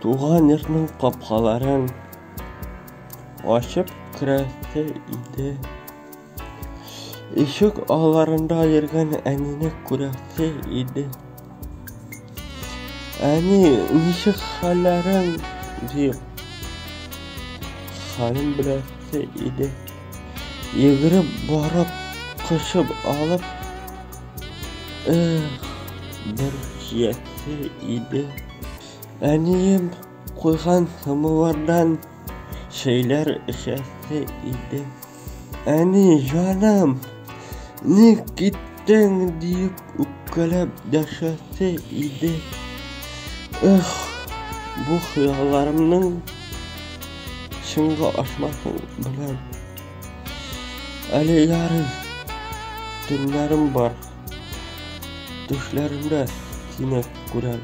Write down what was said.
Туган йортның капкаларын ачып керәсе иде. Ишек алларында йөргән әнине күрәсе иде. Әни, ничек хәлләрең? Дип, хәлен беләсе иде. Йөгереп барып, кочып алып, эх, бер сөясе иде. Әнием куйган самовардан чәйләр эчәсе иде. Әни, җаным, ник киттең диеп үпкәләп дәшәсе иде. Эх, бу хыялларымның чынга ашмасын беләм. Әле ярый, төннәрем бар. Төшләремдә сине күрәм.